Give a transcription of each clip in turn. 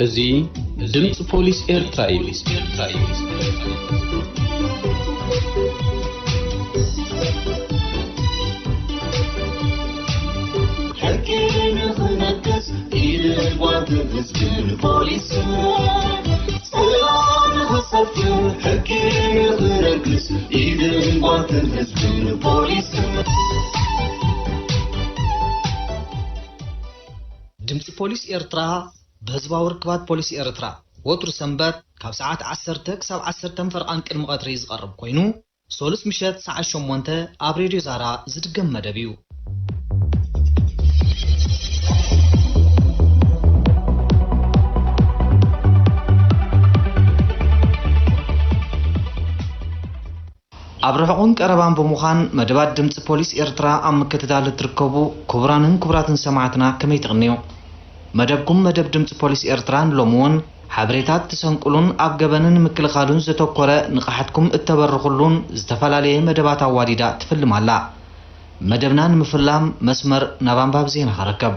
እዚ ድምፂ ፖሊስ ኤርትራ እዩ። ሕጊ ንኽነግስ ኢድን ጓንትን ህዝብን ፖሊስን፣ ሰላም ንኽሰፍን ሕጊ ንኽነግስ ኢድን ጓንትን ህዝብን ፖሊስን። ድምፂ ፖሊስ ኤርትራ ብህዝባዊ ርክባት ፖሊስ ኤርትራ ወትሩ ሰንበት ካብ ሰዓት ዓሰርተ ክሳብ ዓሰርተ ፈርቓን ቅድሚ ቀትሪ ዝቐርብ ኮይኑ፣ ሶሉስ ምሸት ሰዓት ሸሞንተ ኣብ ሬድዮ ዛራ ዝድገም መደብ እዩ። ኣብ ርሑቕን ቀረባን ብምዃን መደባት ድምፂ ፖሊስ ኤርትራ ኣብ ምክትታል እትርከቡ ክቡራንን ክቡራትን ሰማዕትና ከመይ ትቕንዩ? መደብኩም መደብ ድምፂ ፖሊስ ኤርትራ ንሎሚ እውን ሓበሬታ እትሰንቁሉን ኣብ ገበን ንምክልኻሉን ዘተኮረ ንቕሓትኩም እተበርኹሉን ዝተፈላለየ መደባት ኣዋዲዳ ትፍልም ኣላ። መደብና ንምፍላም መስመር ናብ ኣንባቢ ዜና ከረከብ።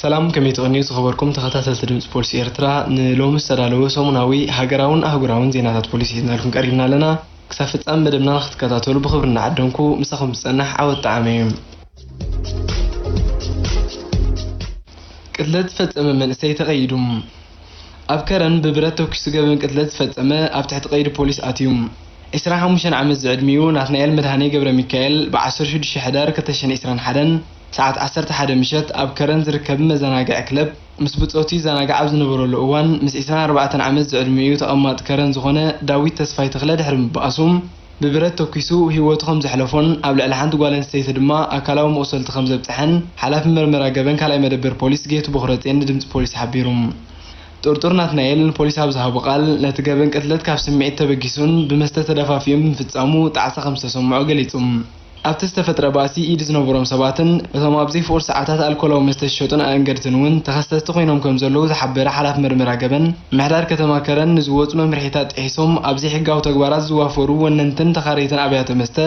ሰላም፣ ከመይ ትቕንዩ ዝኸበርኩም ተኸታተልቲ ድምፂ ፖሊስ ኤርትራ? ንሎሚ ዝተዳለወ ሰሙናዊ ሃገራውን ኣህጉራውን ዜናታት ፖሊስ ሒዝናልኩም ቀሪብና ኣለና። ክሳብ ፍጻመ መደብና ንክትከታተሉ ብኽብሪ እናዓደምኩ ምሳኹም ዝጸንሕ ዓወት ጣዕመ እዩ። ቅትለት ዝፈጸመ መንእሰይ ተቐይዱ። ኣብ ከረን ብብረት ተኩሱ ገበን ቅትለት ዝፈጸመ ኣብ ትሕቲ ቀይዲ ፖሊስ ኣትዩ። ዒስራን ሓሙሽተን ዓመት ዝዕድሚኡ ናትናኤል መድሃኔ ገብረሚካኤል ብ ዓሰርተ ሽዱሽተ ሕዳር ክልተ ሽሕን ዕስራን ሓደን ሰዓት ዓሰርተ ሓደ ምሸት ኣብ ከረን ዝርከብ መዘናግዒ ክለብ ምስ ብጾቱ ይዘናጋዕ ኣብ ዝነበረሉ እዋን፣ ምስ ዕስራን ኣርባዕተን ዓመት ዝዕድሚኡ ተቐማጢ ከረን ዝኾነ ዳዊት ተስፋይ ተኽለ ድሕሪ ምብኣሱ፣ ብብረት ተኲሱ ህይወቱ ከም ዘሕለፎን ኣብ ልዕሊ ሓንቲ ጓል ኣንስተይቲ ድማ ኣካላዊ መቑሰልቲ ከም ዘብጽሐን ሓላፊ መርመራ ገበን ካልኣይ መደበር ፖሊስ ጌቱ ቦኽረጼን ንድምጺ ፖሊስ ሓቢሩ። ጥርጡር ናትናኤል ንፖሊስ ኣብ ዝሃቦ ቃል፣ ነቲ ገበን ቅትለት ካብ ስምዒት ተበጊሱን ብመስተ ተደፋፊኡን ብምፍጻሙ ጣዕሳ ከም ዝተሰምዖ ገሊጹ። ኣብቲ ዝተፈጥረ ባእሲ ኢድ ዝነበሮም ሰባትን እቶም ኣብ ዘይፍቑድ ሰዓታት ኣልኮላዊ መስተ ዝሸጡን ኣእንገድትን እውን ተኸሰስቲ ኮይኖም ከም ዘለዉ ዝሓበረ ሓላፊ መርመራ ገበን፣ ምምሕዳር ከተማ ከረን ንዝወጹ መምርሒታት ጥሒሶም ኣብ ዘይሕጋዊ ተግባራት ዝዋፈሩ ወነንትን ተኻረይትን ኣብያተ መስተ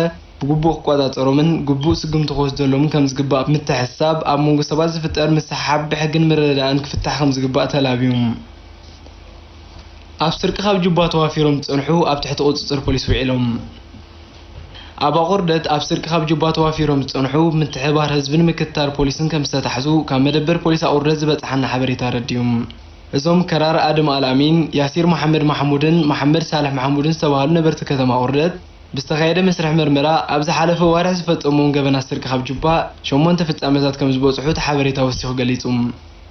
ብግቡእ ክቆጻጸሮምን ግቡእ ስጉምቲ ክወስደሎምን ከም ዝግባእ ብምትሕስሳብ፣ ኣብ መንጎ ሰባት ዝፍጠር ምስሕሓብ ብሕግን ምርድዳእን ክፍታሕ ከም ዝግባእ ተላብዩ። ኣብ ስርቂ ካብ ጁባ ተዋፊሮም ዝጸንሑ ኣብ ትሕቲ ቁጽጽር ፖሊስ ውዒሎም። ኣብ ኣቑርደት ኣብ ስርቂ ካብ ጁባ ተዋፊሮም ዝጸንሑ ብምትሕብባር ህዝብን ምክትታል ፖሊስን ከም ዝተታሕዙ ካብ መደበር ፖሊስ ኣቑርደት ዝበጽሓና ሓበሬታ ኣረዲኡ። እዞም ከራር ኣድም ኣልኣሚን፣ ያሲር መሓመድ ማሕሙድን መሓመድ ሳልሕ ማሕሙድን ዝተባህሉ ነበርቲ ከተማ ኣቑርደት ብዝተኻየደ መስርሕ መርመራ ኣብ ዝሓለፈ ዋርሕ ዝፈጸምዎም ገበናት ስርቂ ካብ ጁባ ሸሞንተ ፍጻመታት ከም ዝበጽሑ እቲ ሓበሬታ ወሲኹ ገሊጹ።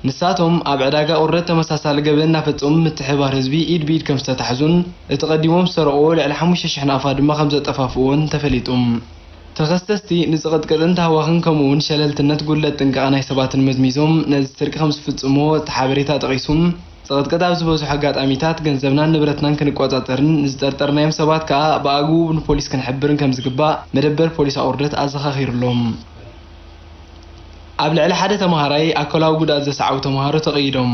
ንሳቶም ኣብ ዕዳጋ ቁርደት ተመሳሳሊ ገበን እናፈጸሙ ምትሕብባር ህዝቢ ኢድ ብኢድ ከም ዝተታሕዙን እቲ ቀዲሞም ዝሰረቕዎ ልዕሊ ሓሙሽተ ሽሕ ናቕፋ ድማ ከም ዘጠፋፍእዎን ተፈሊጡ። ተኸሰስቲ ንዝቕጥቅጥን ታህዋኽን ከምኡ እውን ሸለልትነት ጉድለት ጥንቃቐ ናይ ሰባትን መዝሚዞም ነዚ ስርቂ ከም ዝፍጽምዎ እቲ ሓበሬታ ጠቒሱ፣ ዝቕጥቅጥ ኣብ ዝበዝሑ ኣጋጣሚታት ገንዘብናን ንብረትናን ክንቆጻጸርን ንዝጠርጠርናዮም ሰባት ከኣ ብኣግኡ ንፖሊስ ክንሕብርን ከም ዝግባእ መደበር ፖሊስ ኣቑርደት ኣዘኻኺሩሎም። ኣብ ልዕሊ ሓደ ተምሃራይ ኣካላዊ ጉድኣት ዘስዓቡ ተምሃሮ ተቐይዶም።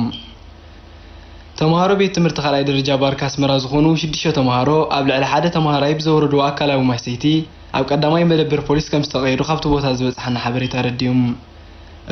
ተምሃሮ ቤት ትምህርቲ ካልኣይ ደረጃ ባርካ ኣስመራ ዝኾኑ ሽዱሽተ ተምሃሮ ኣብ ልዕሊ ሓደ ተምሃራይ ብዘውረድዎ ኣካላዊ ማህሰይቲ ኣብ ቀዳማይ መደበር ፖሊስ ከም ዝተቐየዱ ካብቲ ቦታ ዝበጽሓና ሓበሬታ ኣረዲኡ።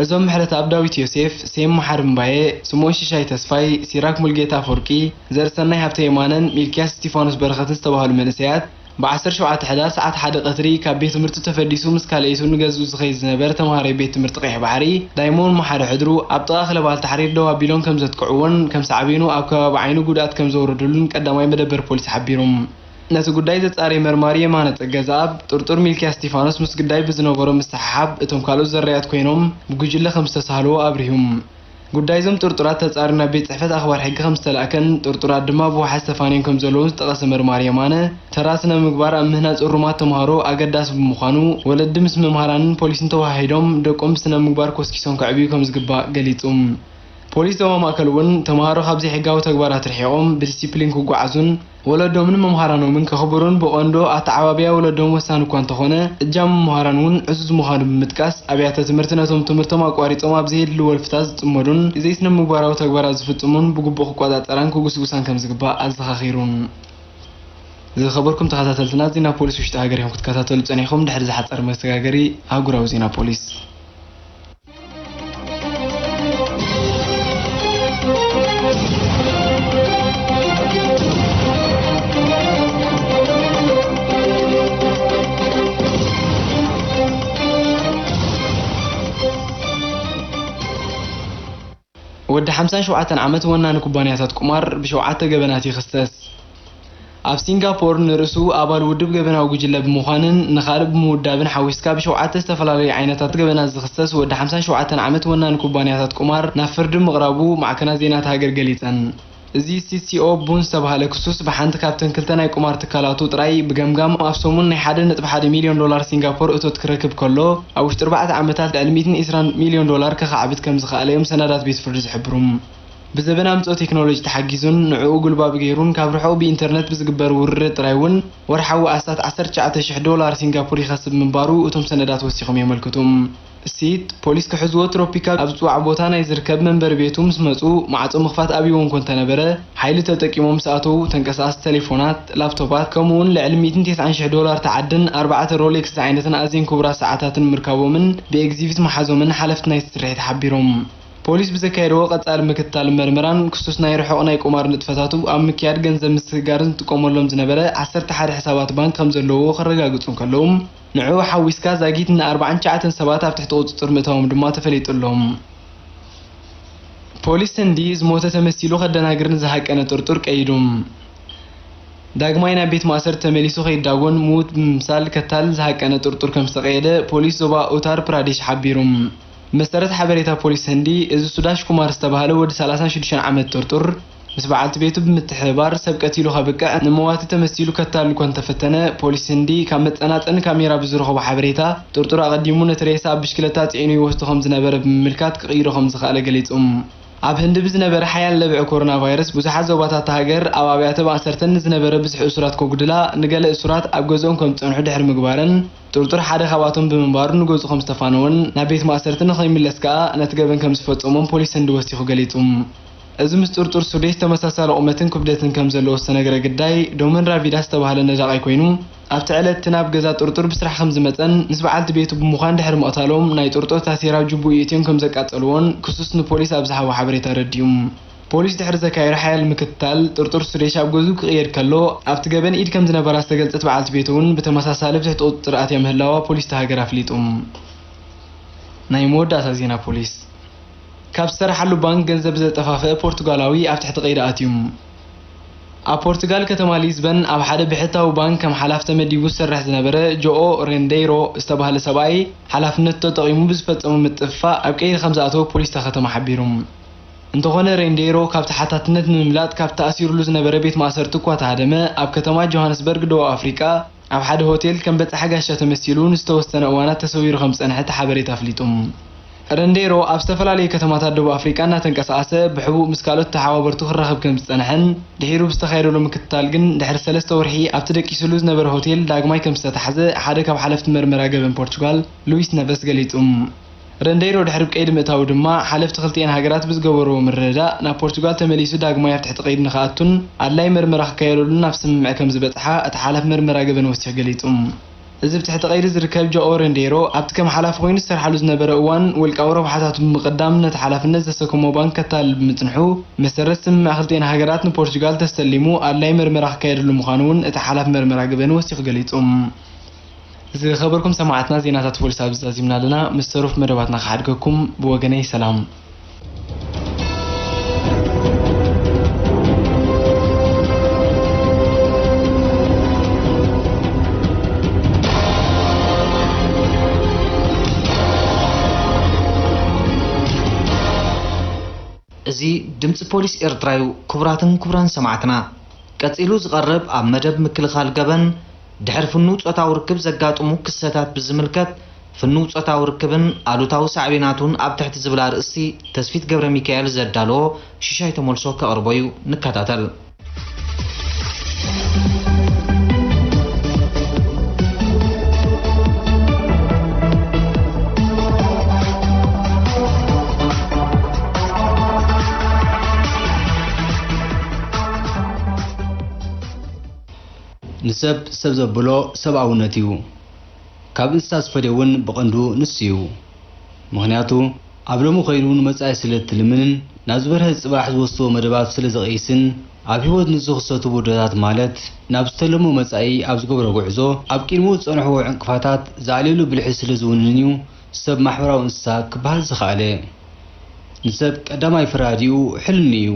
እዞም ምሕረተኣብ ዳዊት ዮሴፍ፣ ሴም መሓሪ እምባየ፣ ስምኦን ሽሻይ ተስፋይ፣ ሲራክ ሙልጌታ ኣፈወርቂ፣ ዘርእሰናይ ሃብተ የማነን ሚልክያስ እስቲፋኖስ በረኸትን ዝተባህሉ መንእሰያት፣ ብ ዓሰርተ ሸውዓተ ሕዳር ሰዓት ሓደ ቀትሪ ካብ ቤት ትምህርቱ ተፈዲሱ ምስ ካልኣይቱ ንገዝኡ ዝኸይድ ዝነበረ ተምሃራይ ቤት ትምህርቲ ቀይሕ ባሕሪ ዳይሞን መሓሪ ሕድሩ ኣብ ጥቓ ክለብ ኣልታሕሪር ደው ኣቢሎም ከም ዘጥቅዕዎን ከም ሳዕቤኑ ኣብ ከባቢ ዓይኑ ጉድኣት ከም ዘውረዱሉን ቀዳማይ መደበር ፖሊስ ሓቢሩ። ነቲ ጉዳይ ዘጻረየ መርማሪ የማነ ጸገዝኣብ፣ ጥርጡር ሚልክያስ እስቲፋኖስ ምስ ግዳይ ብዝነበሮ ምስሕሓብ እቶም ካልኦት ዘራያት ኮይኖም ብጉጅለ ከም ዝተሳህልዎ ኣብሪሁ። ጉዳይ እዞም ጥርጡራት ተጻርዩ ናብ ቤት ጽሕፈት ኣኽባር ሕጊ ከም ዝተላእከን ጥርጡራት ድማ ብዋሕስ ተፋንዮም ከም ዘለዉን ዝጠቐሰ መርማሪ የማነ፣ ተራ ስነ ምግባር ኣብ ምህናጽ እሩማት ተምሃሮ ኣገዳሲ ብምዃኑ፣ ወለዲ ምስ መምሃራንን ፖሊስን ተወሃሂዶም ደቆም ብስነ ምግባር ኮስኪሶም ከዕብዩ ከም ዝግባእ ገሊጹ። ፖሊስ ዞባ ማእከል እውን ተምሃሮ ካብ ዘይሕጋዊ ተግባራት ርሒቖም ብዲሲፕሊን ክጓዓዙን ወለዶምን መምሃራኖምን ከኽብሩን ብቐንዶ ኣተዓባብያ ወለዶም ወሳኒ እኳ እንተኾነ፣ እጃም መምሃራን እውን ዕዙዝ ምዃኑ ብምጥቃስ፣ ኣብያተ ትምህርቲ ነቶም ትምህርቶም ኣቋሪጾም ኣብ ዘየድሊ ወልፍታት ዝጽመዱን ዘይስነ ምግባራዊ ተግባራት ዝፍጽሙን ብግቡእ ክቆጻጸራን ክጉስጉሳን ከም ዝግባእ ኣዘኻኺሩ። ዝኸበርኩም ተኸታተልትና፣ ዜና ፖሊስ ውሽጢ ሃገር ኢኹም ክትከታተሉ ጸኒሕኩም። ድሕሪ ዝሓጸር መሰጋገሪ ኣህጉራዊ ዜና ፖሊስ። ወዲ ሓምሳን ሸውዓተን ዓመት ወናኒ ኩባንያታት ቁማር ብሸውዓተ ገበናት ይኽሰስ። ኣብ ሲንጋፖር ንርእሱ ኣባል ውድብ ገበናዊ ጉጅለ ብምዃንን ንኻልእ ብምውዳብን ሓዊስካ ብሸውዓተ ዝተፈላለዩ ዓይነታት ገበናት ዝኽሰስ ወዲ ሓምሳን ሸውዓተን ዓመት ወናኒ ኩባንያታት ቁማር ናብ ፍርዲ ምቕራቡ ማዕከናት ዜና እታ ሃገር ገሊጸን። እዚ ሲሲኦ ቡን ዝተባህለ ክሱስ ብሓንቲ ካብተን ክልተ ናይ ቁማር ትካላቱ ጥራይ ብገምጋም ኣብ ሰሙን ናይ ሓደ ነጥቢ ሓደ ሚልዮን ዶላር ሲንጋፖር እቶት ክረክብ ከሎ፣ ኣብ ውሽጢ ኣርባዕተ ዓመታት ልዕሊ ሚእትን ዕስራን ሚልዮን ዶላር ከኻዕብት ከም ዝኸኣለ እዮም ሰነዳት ቤት ፍርዲ ዝሕብሩ። ብዘበን ኣምጽኦ ቴክኖሎጂ ተሓጊዙን ንዕኡ ጉልባብ ገይሩን ካብ ርሑቕ ብኢንተርነት ብዝግበር ውርርድ ጥራይ እውን ወርሓዊ ኣስታት ዓሰርተ ትሽዓተ ሽሕ ዶላር ሲንጋፖር ይኸስብ ምንባሩ እቶም ሰነዳት ወሲኾም የመልክቱ። ሲት፣ ፖሊስ ክሕዝዎ ትሮፒካል ኣብ ዝጽዋዕ ቦታ ናይ ዝርከብ መንበሪ ቤቱ ምስ መጹ፣ ማዕጾ ምኽፋት ኣብይዎ እንኮ እንተነበረ፣ ሓይሊ ተጠቂሞም ምስ ኣተዉ፣ ተንቀሳቐስቲ ቴሌፎናት፣ ላፕቶፓት፣ ከምኡ'ውን ልዕሊ ሚእትን ተስዓን ሽሕ ዶላር ተዓድን ኣርባዕተ ሮሌክስ ዝዓይነተን ኣዝየን ክቡራት ሰዓታትን ምርካቦምን ብኤግዚቢት ምሓዞምን ሓለፍቲ ናይቲ ስርሒት ሓቢሮም። ፖሊስ ብዘካየድዎ ቀጻሊ ምክትታል መርመራን፣ ክሱስ ናይ ርሑቕ ናይ ቁማር ንጥፈታቱ ኣብ ምክያድ ገንዘብ ምስግጋርን ዝጥቀመሎም ዝነበረ ዓሰርተ ሓደ ሕሳባት ባንክ ከም ዘለዎ ከረጋግጹ እንከለዉ፣ ንዕኡ ሓዊስካ ዛጊት ንኣርባዓን ትሽዓተን ሰባት ኣብ ትሕቲ ቁጽጽር ምእታዎም ድማ ተፈሊጡ ኣሎ። ፖሊስ ህንዲ ዝሞተ ተመሲሉ ከደናግር ንዝሃቀነ ጥርጡር ቀይዱ። ዳግማይ ናብ ቤት ማእሰርቲ ተመሊሱ ከይዳጎን ምዉት ብምምሳል ከታልል ዝሃቀነ ጥርጡር ከም ዝተቐየደ ፖሊስ ዞባ ኡታር ፕራዴሽ ሓቢሩ። ብመሰረት ሓበሬታ ፖሊስ ህንዲ፣ እዚ ሱዳሽ ኩማር ዝተባህለ ወዲ ሰላሳን ሽዱሽተን ዓመት ጥርጡር፣ ምስ በዓልቲ ቤቱ ብምትሕብባር ሰብ ቀቲሉ ከብቅዕ ንመዋቲ ተመሲሉ ከታልል እኳ እንተፈተነ፣ ፖሊስ ህንዲ ካብ መጸናጸኒ ካሜራ ብዝረኸቦ ሓበሬታ፣ ጥርጡር ኣቐዲሙ ነቲ ሬሳ ኣብ ብሽክለታ ጽዒኑ ይወስዶ ከም ዝነበረ ብምምልካት ክቕይሮ ከም ዝኸኣለ ገሊጹ። ኣብ ህንዲ ብዝነበረ ሓያል ለብዒ ኮሮና ቫይረስ፣ ብዙሓት ዞባታት እታ ሃገር ኣብ ኣብያተ ማእሰርተን ንዝነበረ ብዝሒ እሱራት ከጉድላ፣ ንገለ እሱራት ኣብ ገዝኦም ከም ዝጸንሑ ድሕሪ ምግባረን፣ ጥርጡር ሓደ ካብኣቶም ብምንባሩ ንገዝኡ ከም ዝተፋነወን ናብ ቤት ማእሰርቲ ንኸይምለስ ከኣ ነቲ ገበን ከም ዝፈጸሞን ፖሊስ ህንዲ ወሲኹ ገሊጹ። እዚ ምስ ጥርጡር ሱዴሽ ተመሳሳሊ ቁመትን ክብደትን ከም ዘለዎ ዝተነግረ ግዳይ፣ ዶመን ራቪዳ ዝተባህለ ነዳቓይ ኮይኑ፣ ኣብቲ ዕለት እቲ ናብ ገዛ ጥርጡር ብስራሕ ከም ዝመጸን ምስ በዓልቲ ቤቱ ብምዃን ድሕሪ ምቕታሎም፣ ናይ ጥርጡር ታሴራ ጁቡ የእትዮም ከም ዘቃጸልዎን ክሱስ ንፖሊስ ኣብ ዝሃቦ ሓበሬታ ኣረዲኡ። ፖሊስ ድሕሪ ዘካየዶ ሓያል ምክትታል፣ ጥርጡር ሱዴሽ ኣብ ገዝኡ ክቕየድ ከሎ፣ ኣብቲ ገበን ኢድ ከም ዝነበራ ዝተገልጸት በዓልቲ ቤቱ እውን ብተመሳሳሊ ብትሕቲ ቁጽጽር ኣትያ ምህላዋ ፖሊስ እታ ሃገር ኣፍሊጡ። ናይ መወዳእታ ዜና ፖሊስ። ካብ ዝሰርሓሉ ባንክ ገንዘብ ዘጠፋፍአ ፖርቱጋላዊ ኣብ ትሕቲ ቀይዲ ኣትዩ። ኣብ ፖርቱጋል ከተማ ሊዝበን ኣብ ሓደ ብሕታዊ ባንክ ከም ሓላፊ ተመዲቡ ዝሰርሕ ዝነበረ ጆኦ ሬንዴይሮ ዝተባህለ ሰብኣይ ሓላፍነቱ ተጠቒሙ ብዝፈጸሞ ምጥፍፋእ ኣብ ቀይዲ ከም ዝኣተወ ፖሊስ እታ ከተማ ሓቢሩ። እንተኾነ ሬንዴይሮ ካብ ተሓታትነት ንምምላጥ ካብ ተኣሲሩሉ ዝነበረ ቤት ማእሰርቲ እኳ ተሃደመ፣ ኣብ ከተማ ጆሃንስበርግ ደቡብ ኣፍሪቃ ኣብ ሓደ ሆቴል ከም በጻሒ ጋሻ ተመሲሉ ንዝተወሰነ እዋናት ተሰዊሩ ከም ዝጸንሐ እቲ ሓበሬታ ኣፍሊጡ። ረንዴሮ ኣብ ዝተፈላለዩ ከተማታት ደቡብ ኣፍሪቃ እናተንቀሳቐሰ ብሕቡእ ምስ ካልኦት ተሓባበርቱ ክራኸብ ከም ዝጸንሐን ድሒሩ ብዝተኻየደሉ ምክትታል ግን ድሕሪ ሰለስተ ወርሒ ኣብቲ ደቂሱሉ ዝነበረ ሆቴል ዳግማይ ከም ዝተታሕዘ ሓደ ካብ ሓለፍቲ መርመራ ገበን ፖርቹጋል ሉዊስ ነቨስ ገሊጹ። ረንዴሮ ድሕሪ ቀይዲ ምእታዉ ድማ ሓለፍቲ ክልቲኤን ሃገራት ብዝገበርዎ ምርድዳእ ናብ ፖርቹጋል ተመሊሱ ዳግማይ ኣብ ትሕቲ ቀይዲ ንኽኣቱን ኣድላይ መርመራ ክካየደሉን ናብ ስምምዕ ከም ዝበጽሓ እቲ ሓላፊ መርመራ ገበን ወሲኹ ገሊጹ። እዚ ብትሕቲ ቀይዲ ዝርከብ ጆኦ ረንዴሮ ኣብቲ ከም ሓላፊ ኮይኑ ዝሰርሓሉ ዝነበረ እዋን ውልቃዊ ረብሓታቱ ብምቕዳም ነቲ ሓላፍነት ዘሰከሞ ባንክ ከታልል ብምጽንሑ መሰረት ስምምዕ ክልቲኤን ሃገራት ንፖርቹጋል ተሰሊሙ ኣድላይ መርመራ ክካየደሉ ምዃኑ እውን እቲ ሓላፊ መርመራ ገበን ወሲኹ ገሊጹ። ዝኸበርኩም ሰማዕትና፣ ዜናታት ፖሊስ ኣብዚ ዛዚምና ኣለና። ምስ ተረፉ መደባትና ክሓድገኩም። ብወገነይ ሰላም። እዚ ድምጺ ፖሊስ ኤርትራ እዩ። ክቡራትን ክቡራን ሰማዕትና፣ ቀጺሉ ዝቐርብ ኣብ መደብ ምክልኻል ገበን ድሕሪ ፍኑው ጾታዊ ርክብ ዘጋጥሙ ክስተታት ብዝምልከት ፍኑው ጾታዊ ርክብን ኣሉታዊ ሳዕቤናቱን ኣብ ትሕቲ ዝብል ኣርእስቲ ተስፊት ገብረ ሚካኤል ዘዳለዎ ሽሻይ ተመልሶ ከቕርቦ እዩ። ንከታተል። ንሰብ ሰብ ዘብሎ ሰብኣውነት እዩ። ካብ እንስሳ ዝፈልዮ እውን ብቐንዱ ንሱ እዩ። ምኽንያቱ ኣብ ሎሚ ኮይኑ ንመጻኢ ስለ እትልምንን ናብ ዝበርሀ ጽባሕ ዝወስድዎ መደባት ስለ ዘቕይስን ኣብ ህይወት ንዝኽሰቱ ብድሆታት ማለት ናብ ዝተለሞ መጻኢ ኣብ ዝገብሮ ጉዕዞ ኣብ ቅድሚኡ ዝጸንሕዎ ዕንቅፋታት ዝኣልየሉ ብልሒ ስለ ዝውንን እዩ ሰብ ማሕበራዊ እንስሳ ክበሃል ዝኸኣለ። ንሰብ ቀዳማይ ፈራዲኡ ሕልኑ እዩ።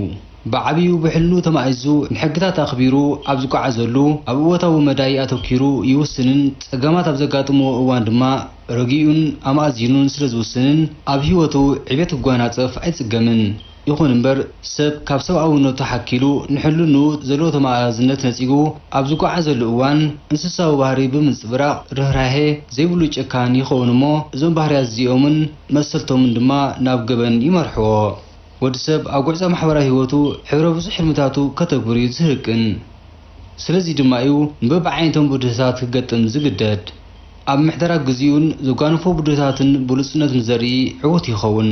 ብዓቢኡ ብሕልኑ ተማኢዙ ንሕግታት ኣኽቢሩ ኣብ ዝጓዓዘሉ ኣብ እወታዊ መዳይ ኣተኲሩ ይውስንን ጸገማት ኣብ ዘጋጥምዎ እዋን ድማ ረጊኡን ኣማእዚኑን ስለ ዝውስንን ኣብ ህይወቱ ዕቤት ክጓናጸፍ ኣይጽገምን። ይኹን እምበር ሰብ ካብ ሰብኣውነቱ ሓኪሉ ንሕልንኡ ዘለዎ ተመኣዛዝነት ነጺጉ ኣብ ዝጓዓዘሉ እዋን እንስሳዊ ባህሪ ብምንጽብራቕ ርህራሄ ዘይብሉ ጨካን ይኸውን እሞ እዞም ባህርያት እዚኦምን መሰልቶምን ድማ ናብ ገበን ይመርሕዎ። ወዲ ሰብ ኣብ ጉዕዞ ማሕበራዊ ህይወቱ ሕብረ ብዙሕ ሕልምታቱ ከተግብር እዩ ዝህቅን። ስለዚ ድማ እዩ ንበብዓይነቶም ብድሆታት ክገጥም ዝግደድ። ኣብ ምሕደራ ግዜኡን ዘጓነፎ ብድሆታትን ብሉጽነት ምስ ዘርኢ ዕዉት ይኸውን።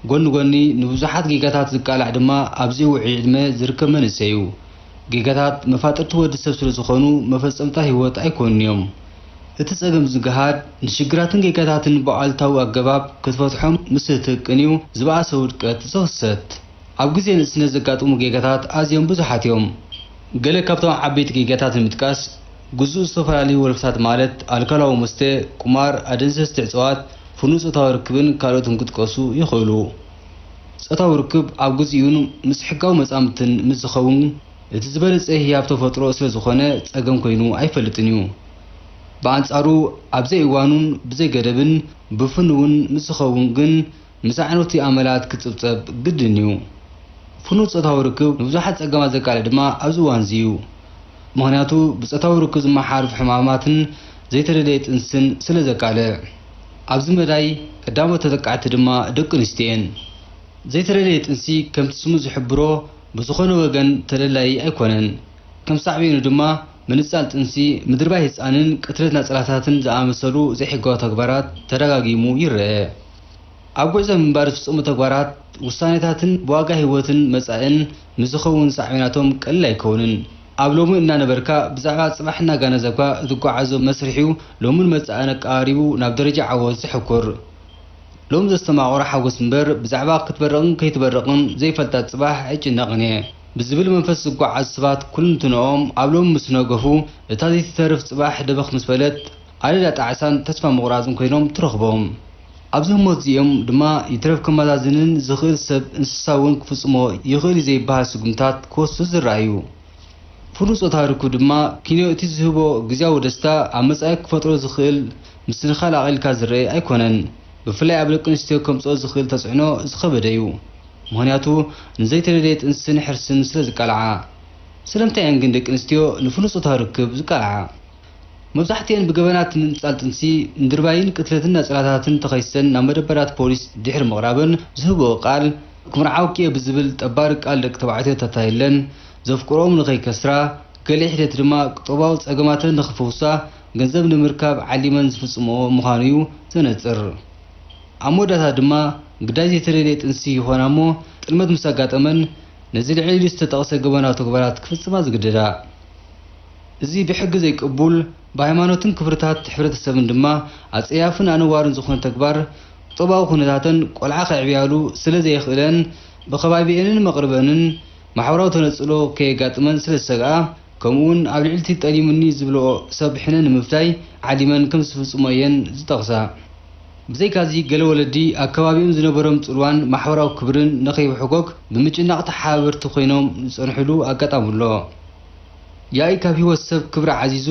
ጎኒ ጎኒ ንብዙሓት ጌጋታት ዝቃላዕ ድማ ኣብዚ ውዑይ ዕድመ ዝርከብ መንእሰይ እዩ። ጌጋታት መፋጥርቲ ወዲ ሰብ ስለ ዝኾኑ መፈጸምታ ህይወት ኣይኮኑን እዮም። እቲ ጸገም ዝገሃድ ንሽግራትን ጌጋታትን ብኣሉታዊ ኣገባብ ክትፈትሖም ምስ እትህቅን እዩ ዝበኣሰ ውድቀት ዝኽሰት። ኣብ ግዜ ንእስነት ዘጋጥሙ ጌጋታት ኣዝዮም ብዙሓት እዮም። ገለ ካብቶም ዓበይቲ ጌጋታት ንምጥቃስ፣ ግዙእ ዝተፈላለዩ ወልፍታት ማለት ኣልኮላዊ መስተ፣ ቁማር፣ ኣደንዘዝቲ እጽዋት፣ ፍኑው ጾታዊ ርክብን ካልኦትን ክጥቀሱ ይኽእሉ። ጾታዊ ርክብ ኣብ ግዜኡን ምስ ሕጋዊ መጻምድትን ምስ ዝኸውን እቲ ዝበለጸ ህያብ ተፈጥሮ ስለ ዝኾነ ጸገም ኮይኑ ኣይፈልጥን እዩ። ብኣንጻሩ ኣብ ዘይእዋኑን ብዘይገደብን ብፍኑውን ምስ ዝኸውን ግን ምስ ኣዕኑቲ ኣመላት ክጽብጸብ ግድን እዩ። ፍኑው ጾታዊ ርክብ ንብዙሓት ጸገማት ዘቃልዕ ድማ ኣብዚ እዋን እዚ እዩ። ምኽንያቱ ብጾታዊ ርክብ ዝመሓላለፉ ሕማማትን ዘይተደለየ ጥንስን ስለ ዘቃልዕ። ኣብዚ መዳይ ቀዳሞት ተጠቃዕቲ ድማ ደቂ ኣንስትዮ እየን። ዘይተደለየ ጥንሲ ከምቲ ስሙ ዝሕብሮ ብዝኾነ ወገን ተደላዪ ኣይኮነን። ከም ሳዕቤኑ ድማ ምንጻል ጥንሲ፣ ምድርባይ ህጻንን ቅትለት ናጽላታትን ዝኣመሰሉ ዘይሕጋዊ ተግባራት ተደጋጊሙ ይረአ። ኣብ ጉዕዞ ምንባር ዝፍጸሙ ተግባራት፣ ውሳኔታትን ብዋጋ ህይወትን መጻእን ምስ ዝኸውን ሳዕቤናቶም ቀሊል ኣይከውንን። ኣብ ሎሚ እናነበርካ ብዛዕባ ጽባሕ እናጋነዘብካ እትጓዓዞ መስርሕ'ዩ ሎምን መጻእን ኣቀራሪቡ ናብ ደረጃ ዓወት ዘሕኩር። ሎም ዘስተማቕሮ ሓጎስ እምበር ብዛዕባ ክትበርቕን ከይትበርቕን ዘይፈልጣ ጽባሕ ኣይጭነቕን እየ ብዝብል መንፈስ ዝጓዓዙ ሰባት ኩልንትንኦም ኣብ ሎም ምስ ነገፉ እታ ዘይትተርፍ ጽባሕ ደበኽ ምስ በለት ኣደዳ ጣዕሳን ተስፋ ምቑራጽን ኮይኖም ትረኽቦም። ኣብዚ ህሞት እዚኦም ድማ ይትረፍ ከመዛዝንን ዝኽእል ሰብ እንስሳ እውን ክፍጽሞ ይኽእል እዩ ዘይበሃል ስጉምታት ክወስዱ ዝረኣዩ። ፍሉይ ጾታዊ ርክብ ድማ ኪንዮ እቲ ዝህቦ ግዝያዊ ደስታ ኣብ መጻኢ ክፈጥሮ ዝኽእል ምስትንኻል ኣቒልካ ዝረአ ኣይኮነን። ብፍላይ ኣብ ደቂ ኣንስትዮ ከምጽኦ ዝኽእል ተጽዕኖ ዝኸበደ እዩ። ምኽንያቱ ንዘይተደልየ ጥንስን ሕርስን ስለ ዝቃልዓ። ስለምንታይ እየን ግን ደቂ ኣንስትዮ ንፍሉይ ጾታዊ ርክብ ዝቃልዓ? መብዛሕትኤን ብገበናት ምንጻል ጥንሲ፣ ምድርባይን ቅትለትን ናጽላታትን ተኸሲሰን ናብ መደበራት ፖሊስ ድሕሪ ምቕራበን ዝህብኦ ቃል፣ ክምርዓወኪ'የ ብዝብል ጠባሪ ቃል ደቂ ተባዕትዮ ተታሊለን፣ ዘፍቅርኦም ንኸይከስራ፣ ገለ ሒደት ድማ ቁጠባዊ ጸገማተን ንኽፍውሳ ገንዘብ ንምርካብ ዓሊመን ዝፍጽምኦ ምዃኑ'ዩ ዘነጽር። ኣብ መወዳእታ ድማ ግዳይ ዘይተደልየ ጥንሲ ይኾና እሞ፣ ጥልመት ምስ ኣጋጠመን ነዚ ልዕል ኢሉ ዝተጠቕሰ ገበናዊ ተግባራት ክፍጽማ ዝግደዳ። እዚ ብሕጊ ዘይቅቡል፣ ብሃይማኖትን ክብርታት ሕብረተሰብን ድማ ኣጸያፍን ኣነዋርን ዝኾነ ተግባር፣ ቁጠባዊ ኩነታተን ቆልዓ ከዕብያሉ ስለ ዘየኽእለን፣ ብኸባቢኤንን መቕርበንን ማሕበራዊ ተነጽሎ ከየጋጥመን ስለ ዝሰግኣ፣ ከምኡ'ውን ኣብ ልዕሊ እቲ ጠሊሙኒ ዝብልኦ ሰብ ሕነ ንምፍዳይ ዓሊመን ከም ዝፍጽሞ እየን ዝጠቕሳ። ብዘይካዚ፣ ገለ ወለዲ ኣብ ከባቢኦም ዝነበሮም ጽልዋን ማሕበራዊ ክብርን ንኸይውሕጎግ ብምጭናቕ ተሓባበርቲ ኮይኖም ዝጸንሕሉ ኣጋጣሚ ኣሎ። ያኢ ካብ ህይወት ሰብ ክብሪ ዓዚዙ፣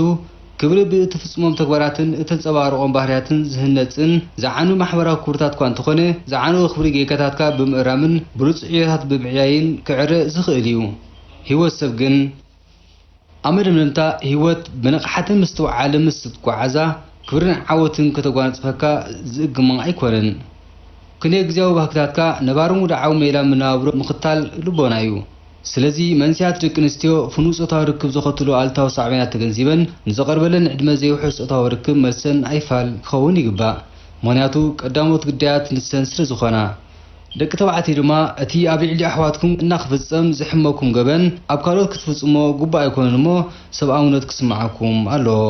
ክብሪ ብእትፍጽሞም ተግባራትን እተንጸባርቖም ባህርያትን ዝህነጽን ዝዓኑ ማሕበራዊ ክብርታት እኳ እንተኾነ፣ ዝዓነወ ክብሪ ጌጋታትካ ብምእራምን ብሉጽ ዕዮታት ብምዕያይን ክዕረ ዝኽእል እዩ። ህይወት ሰብ ግን ኣብ መደምደምታ፣ ህይወት ብንቕሓትን ምስትውዓልን ምስ ትጓዓዛ፣ ክብርን ዓወትን ከተጓንጽፈካ ዝእግማ ኣይኮነን። ክንዮ ግዜያዊ ባህግታትካ ነባርን ውድዓዊ ሜላ መነባብሮ ምኽታል ልቦና እዩ። ስለዚ መንስያት ደቂ ኣንስትዮ ፍኑው ጾታዊ ርክብ ዘኸትሎ ኣሉታዊ ሳዕቤናት ተገንዚበን ንዝቐርበለን ዕድመ ዘይውሕስ ጾታዊ ርክብ መልሰን ኣይፋል ክኸውን ይግባእ። ምኽንያቱ ቀዳሞት ግዳያት ንሰን ስለ ዝኾና። ደቂ ተባዕትዮ ድማ እቲ ኣብ ልዕሊ ኣሕዋትኩም እናክፍጸም ዝሕመኩም ገበን ኣብ ካልኦት ክትፍጽሞ ግቡእ ኣይኮነን እሞ ሰብኣውነት ክስምዓኩም ኣለዎ።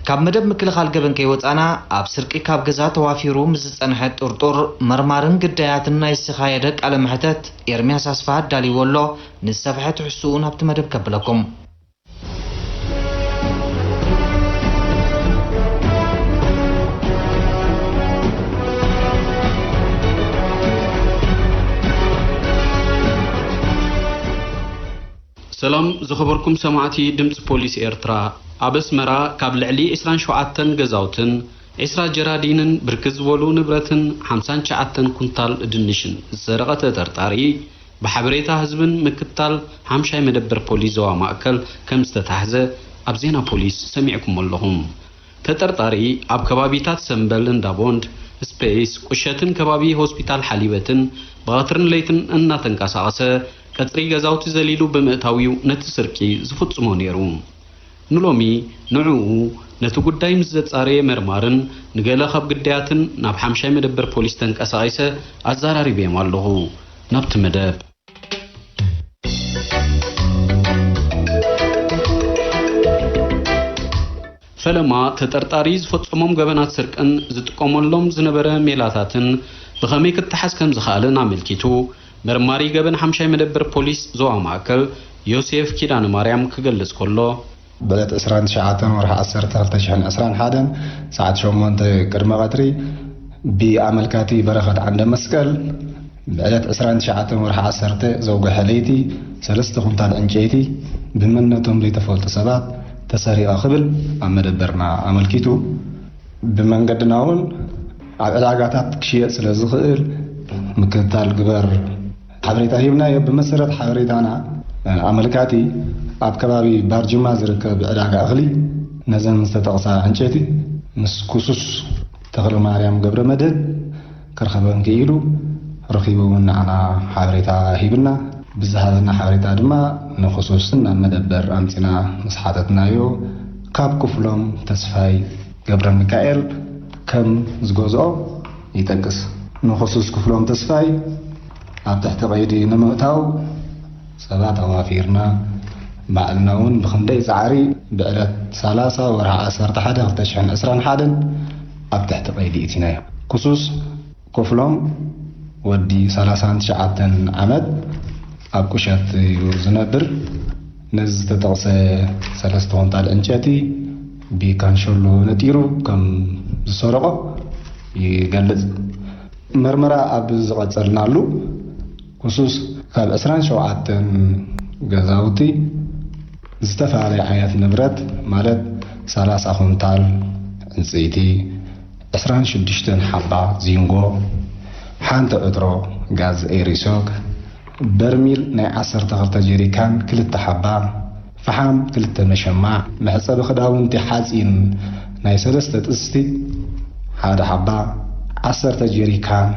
ካብ መደብ ምክልኻል ገበን ከይወጻና፣ ኣብ ስርቂ ካብ ገዛ ተዋፊሩ ምስ ዝጸንሐ ጥርጡር፣ መርማርን ግዳያትን ናይ ዝተኻየደ ቃለ መሕተት ኤርምያስ ኣስፍሃ ኣዳልይዎ ኣሎ። ንዝሰፍሐ ትሕዝትኡ ናብቲ መደብ ከብለኩም። ሰላም ዝኸበርኩም ሰማዕቲ ድምፂ ፖሊስ ኤርትራ። ኣብ ኣስመራ ካብ ልዕሊ ዕስራን ሸውዓተን ገዛውትን ዕስራ ጀራዲንን ብርክት ዝበሉ ንብረትን ሓምሳን ትሽዓተን ኩንታል ድንሽን ዝሰረቐ ተጠርጣሪ ብሓበሬታ ህዝብን ምክትታል ሓምሻይ መደበር ፖሊስ ዞባ ማእከል ከም ዝተታሕዘ ኣብ ዜና ፖሊስ ሰሚዕኩም ኣለኹም። ተጠርጣሪ ኣብ ከባቢታት ሰምበል፣ እንዳቦንድ፣ ስፔስ፣ ቁሸትን ከባቢ ሆስፒታል ሓሊበትን ብቐትርን ለይትን እናተንቀሳቐሰ ቀጽሪ ገዛውቲ ዘሊሉ ብምእታው'ዩ ነቲ ስርቂ ዝፍጽሞ ነይሩ። ንሎሚ ንዕኡ ነቲ ጉዳይ ምስ ዘጻረየ መርማርን ንገለ ካብ ግዳያትን ናብ ሓምሻይ መደበር ፖሊስ ተንቀሳቒሰ ኣዘራሪበዮም ኣለኹ። ናብቲ መደብ። ፈለማ ተጠርጣሪ ዝፈጸሞም ገበናት ስርቅን ዝጥቀመሎም ዝነበረ ሜላታትን ብኸመይ ክተሓዝ ከም ዝኸኣለን ኣመልኪቱ፣ መርማሪ ገበን ሓምሻይ መደበር ፖሊስ ዞባ ማእከል ዮሴፍ ኪዳነ ማርያም ክገልጽ ከሎ፣ ብዕለት ዕስራን ትሽዓተን ወርሒ ዓሰርተ ክልተ ሽሕን ዕስራን ሓደን ሰዓት ሸሞንተ ቅድሚ ቀትሪ ብኣመልካቲ በረኸት ዓንደ መስቀል ብዕለት ዕስራን ትሽዓተን ወርሒ ዓሰርተ ዘውግሐ ለይቲ ሰለስተ ኩንታል ዕንጨይቲ ብመንነቶም ዘይተፈልጡ ሰባት ተሰሪቐ ክብል ኣብ መደበርና ኣመልኪቱ። ብመንገድና እውን ኣብ ዕዳጋታት ክሽየጥ ስለ ዝኽእል ምክትታል ግበር ሓበሬታ ሂብናዮ። ብመሰረት ሓበሬታና ኣመልካቲ ኣብ ከባቢ ባርጅማ ዝርከብ ዕዳጋ እኽሊ ነዘን ዝተጠቕሳ ዕንጨይቲ ምስ ክሱስ ተኽለ ማርያም ገብረ መድህን ክረኽበን ክኢሉ ረኺቡ እውን ንዓና ሓበሬታ ሂብና። ብዝሃበና ሓበሬታ ድማ ንክሱስ ናብ መደበር ኣምጺና ምስ ሓተትናዮ ካብ ክፍሎም ተስፋይ ገብረ ሚካኤል ከም ዝገዝኦ ይጠቅስ። ንክሱስ ክፍሎም ተስፋይ ኣብ ትሕቲ ቀይዲ ንምእታው ሰባት ኣዋፊርና፣ ባዕልና እውን ብኽንደይ ጻዕሪ ብዕለት ሰላሳ ወርሒ ዓሰርተ ሓደ ክልተ ሽሕን ዕስራን ሓደን ኣብ ትሕቲ ቀይዲ እቲናዮ። ክሱስ ክፍሎም ወዲ ሰላሳን ትሽዓተን ዓመት ኣብ ቁሸት እዩ ዝነብር። ነዚ ዝተጠቕሰ ሰለስተ ኩንታል ዕንጨቲ ብካንሸሎ ነጢሩ ከም ዝሰረቖ ይገልጽ። መርመራ ኣብ ዝቐጸልናሉ፣ ክሱስ ካብ ዕስራን ሸውዓተን ገዛውቲ ዝተፈላለየ ዓይነት ንብረት፣ ማለት ሰላሳ ኩንታል ዕንጽይቲ፣ ዕስራን ሽዱሽተን ሓባ ዚንጎ፣ ሓንቲ ዕትሮ ጋዝ ኤሪሶክ፣ በርሚል ናይ ዓሰርተ ክልተ ጀሪካን ክልተ ሓባ፣ ፈሓም ክልተ መሸማዕ፣ መሕጸቢ ክዳውንቲ ሓጺን ናይ ሰለስተ ጥስቲ ሓደ ሓባ፣ ዓሰርተ ጀሪካን፣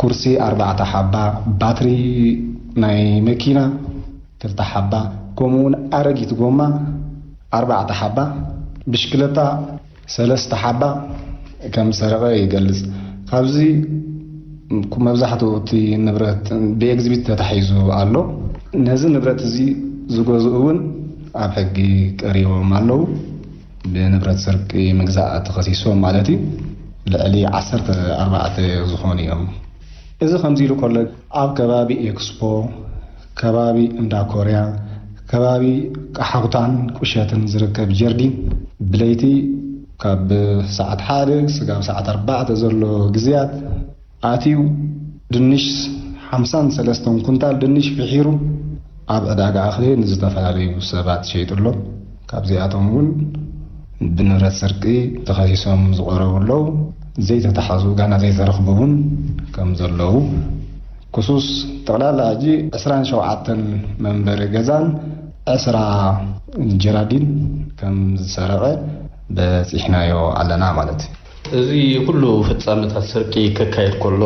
ኩርሲ ኣርባዕተ ሓባ፣ ባትሪ ናይ መኪና ክልተ ሓባ፣ ከምኡውን ኣረጊት ጎማ ኣርባዕተ ሓባ፣ ብሽክለታ ሰለስተ ሓባ ከም ዝሰረቐ ይገልጽ። ካብዚ መብዛሕትኡ እቲ ንብረት ብኤግዚቢት ተታሒዙ ኣሎ። ነዚ ንብረት እዚ ዝገዝኡ እውን ኣብ ሕጊ ቀሪቦም ኣለዉ። ብንብረት ስርቂ ምግዛእ ተኸሲሶም ማለት እዩ። ልዕሊ ዓሰርተ ኣርባዕተ ዝኾኑ እዮም። እዚ ከምዚ ኢሉ ከሎ፣ ኣብ ከባቢ ኤክስፖ፣ ከባቢ እንዳ ኮርያ፣ ከባቢ ቃሓውታን ቁሸትን ዝርከብ ጀርዲን ብለይቲ ካብ ሰዓት ሓደ ስጋብ ሰዓት ኣርባዕተ ዘሎ ግዜያት ኣትዩ ድንሽ ሓምሳን ሰለስተን ኩንታል ድንሽ ፍሒሩ ኣብ ዕዳጋ እኽሊ ንዝተፈላለዩ ሰባት ሸይጡሎም። ካብዚኣቶም እውን ብንብረት ስርቂ ተኸሲሶም ዝቐረቡ ኣለዉ። ዘይተታሓዙ፣ ጋና ዘይተረኽቡ እውን ከም ዘለዉ፣ ክሱስ ጠቕላላ ሕጂ ዕስራን ሸውዓተን መንበሪ ገዛን ዕስራ ጀራዲን ከም ዝሰረቐ በጺሕናዮ ኣለና ማለት እዩ። እዚ ኩሉ ፍጻመታት ስርቂ ከካየድ ከሎ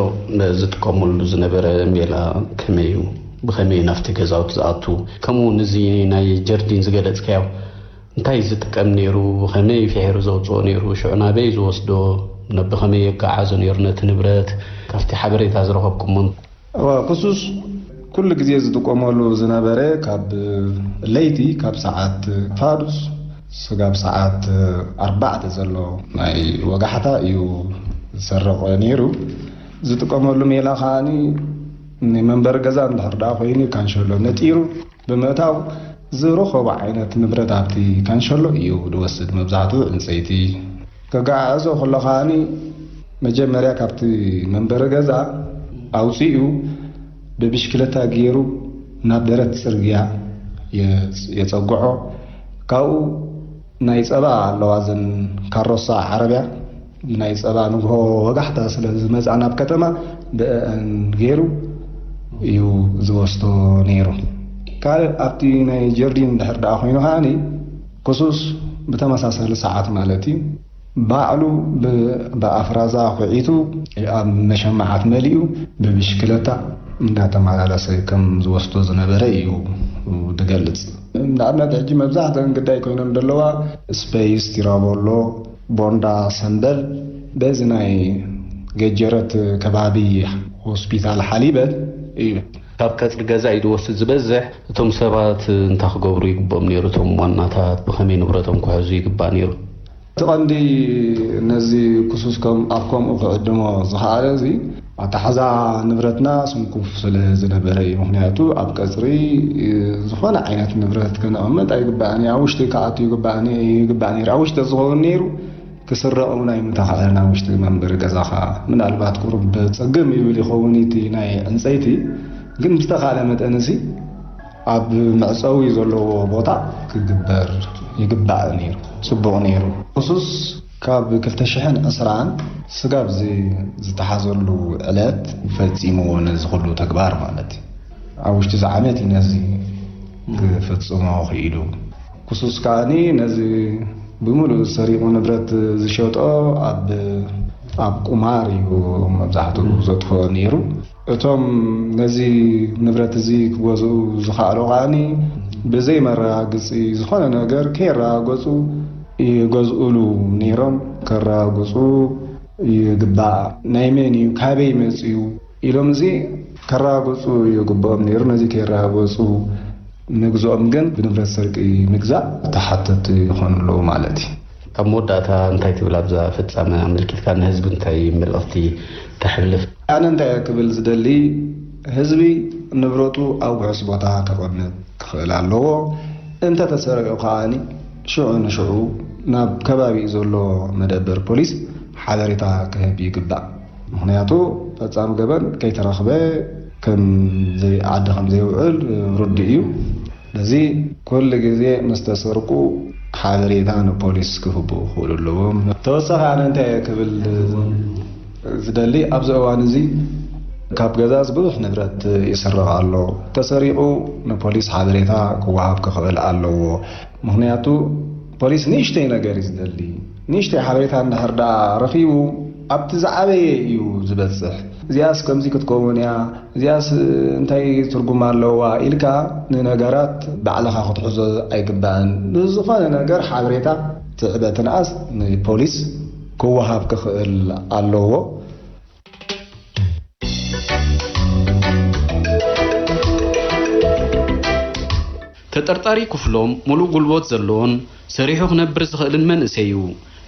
ዝጥቀመሉ ዝነበረ ሜላ ከመይ እዩ? ብኸመይ ናብቲ ገዛውቲ ዝኣቱ? ከምኡ እውን እዚ ናይ ጀርዲን ዝገለጽካዮ እንታይ ዝጥቀም ነይሩ? ብኸመይ ፍሒሩ ዘውጽኦ ነይሩ? ሽዑ ናበይ ዝወስዶ? ነ-፣ ብኸመይ የጋዓዞ ነይሩ ነቲ ንብረት? ካብቲ ሓበሬታ ዝረኸብኩሞ። እወ፣ ክሱስ ኩሉ ግዜ ዝጥቀመሉ ዝነበረ ካብ ለይቲ፣ ካብ ሰዓት ፋዱስ ስጋብ ሰዓት ኣርባዕተ ዘሎ ናይ ወጋሕታ እዩ ዝሰርቕ ነይሩ። ዝጥቀመሉ ሜላ ከዓኒ ንመንበሪ ገዛ እንድሕር ደኣ ኮይኑ ካንሸሎ ነጢሩ ብምእታው ዝረኸቦ ዓይነት ንብረት ኣብቲ ካንሸሎ እዩ ዝወስድ። መብዛሕትኡ ዕንጸይቲ ከገዓዕዞ ከሎ ከዓኒ መጀመርያ ካብቲ መንበሪ ገዛ ኣውጺኡ ብብሽክለታ ገይሩ ናብ ደረት ጽርግያ የጽ-፣ የጸግዖ። ካብኡ ናይ ጸባ ኣለዋ፣ እዘን ካሮሳ ዓረብያ ናይ ጸባ ንግሆ ወጋሕታ ስለ ዝመጽኣ ናብ ከተማ ብአን ገይሩ እዩ ዝወስዶ ነይሩ። ካልእ ኣብቲ ናይ ጀርዲን እንድሕር ደኣ ኮይኑ ከዓኒ ክሱስ ብተመሳሳሊ ሰዓት ማለት እዩ ባዕሉ ብ-፣ ብኣፍራዛ ኹዒቱ ኣብ መሸማዓት መሊኡ ብብሽክለታ እንዳተመላለሰ ከም ዝወስዶ ዝነበረ እዩ ዝገልጽ። ንኣብነት ሕጂ መብዛሕትአን ግዳይ ኮይነን ዘለዋ ስፔስ፣ ቲራቦሎ፣ ቦንዳ፣ ሰምበል በዚ ናይ ገጀረት ከባቢ ሆስፒታል ሓሊበን እዩ። ካብ ቀጽሪ ገዛ እዩ ዝወስድ ዝበዝሕ። እቶም ሰባት እንታይ ክገብሩ ይግብኦም ነይሩ? እቶም ዋናታት ብኸመይ ንብረቶም ክሕዙ ይግባእ ነይሩ? እቲ ቀንዲ ነዚ ክሱስ ከም ኣብ ከምኡ ክዕድሞ ዝኸኣለ እዚ ኣተሓዛ ንብረትና ስንኩፍ ስለ ዝነበረ እዩ። ምኽንያቱ ኣብ ቀጽሪ ዝኾነ ዓይነት ንብረት ከነቐምጥ ኣይግባእን እዩ። ኣብ ውሽጢ ክኣቱ ይግባእን፣ ይግባእ ነይሩ። ኣብ ውሽጢ ዝኸውን ነይሩ ክስረቕ እውን ኣይምተኻእለን። ኣብ ውሽጢ መንበሪ ገዛኻ ምናልባት ቁሩብ ጸገም ይብል ይኸውን እቲ ናይ ዕንጸይቲ፣ ግን ብዝተኻእለ መጠን እዚ ኣብ መዕጸዊ ዘለዎ ቦታ ክግበር ይግባእ ነይሩ፣ ጽቡቕ ነይሩ። ክሱስ ካብ ክልተ ሽሕን ዕስራን ስጋብ ዚ-፣ ዝተሓዘሉ ዕለት ፈጺምዎ ነዚ ኩሉ ተግባር ማለት እዩ። ኣብ ውሽጢ እዚ ዓመት እዩ ነዚ ክፍጽሞ ክኢሉ። ክሱስ ከዓኒ ነዚ ብምሉእ ሰሪቑ ንብረት ዝሸጦ ኣብ፣ ኣብ ቁማር እዩ መብዛሕትኡ ዘጥፍኦ ነይሩ። እቶም ነዚ ንብረት እዚ ክገዝኡ ዝኸኣሉ ከዓኒ ብዘይ መረጋግጺ ዝኾነ ነገር ከየረጋገጹ ይገዝኡሉ ነይሮም። ከረጋግጹ ይግባእ። ናይ መን እዩ? ካበይ መጽዩ? ኢሎም እዚ ከረጋግጹ ይግብኦም ነይሩ። ነዚ ከየረጋገጹ ምግዝኦም ግን ብንብረት ስርቂ ምግዛእ ተሓተትቲ ይኾኑ ኣለዉ ማለት እዩ። ካብ መወዳእታ እንታይ ትብል? ኣብዛ ፍጻመ ኣመልኪትካ ንህዝቢ እንታይ መልእኽቲ ተሕልፍ? ኣነ እንታይ እየ ክብል ዝደሊ፣ ህዝቢ ንብረቱ ኣብ ውሑስ ቦታ ከቐምጥ ክኽእል ኣለዎ። እንተተሰሪቑ ከዓኒ ሽዑ ንሽዑ ናብ ከባቢኡ ዘሎ መደበር ፖሊስ ሓበሬታ ክህብ ይግባእ። ምኽንያቱ ፈጻሚ ገበን ከይተረኽበ ከም ዘይ-፣ ዓዲ ከም ዘይውዕል ርዱእ እዩ። ስለዚ ኩሉ ግዜ ምስ ተሰርቁ ሓበሬታ ንፖሊስ ክህቡ ክኽእሉ ኣለዎም። ተወሳኺ ኣነ እንታይ እየ ክብል ዝደሊ፣ ኣብዚ እዋን እዚ ካብ ገዛስ ብዙሕ ንብረት ይስረቕ ኣሎ። ተሰሪቑ ንፖሊስ ሓበሬታ ክወሃብ ክኽእል ኣለዎ። ምኽንያቱ ፖሊስ ንእሽተይ ነገር እዩ ዝደሊ። ንእሽተይ ሓበሬታ እንድሕር ደኣ ረኺቡ ኣብቲ ዝዓበየ እዩ ዝበጽሕ። እዚኣስ ከምዚ ክትከውን እያ፣ እዚኣስ እንታይ ትርጉም ኣለዋ ኢልካ ንነገራት ባዕልኻ ክትሕዞ ኣይግባእን። ብዝኾነ ነገር ሓበሬታ ትዕበ ትንኣስ ንፖሊስ ክወሃብ ክኽእል ኣለዎ። ተጠርጣሪ ክፍሎም ሙሉእ ጉልበት ዘለዎን ሰሪሑ ክነብር ዝኽእልን መንእሰይ እዩ።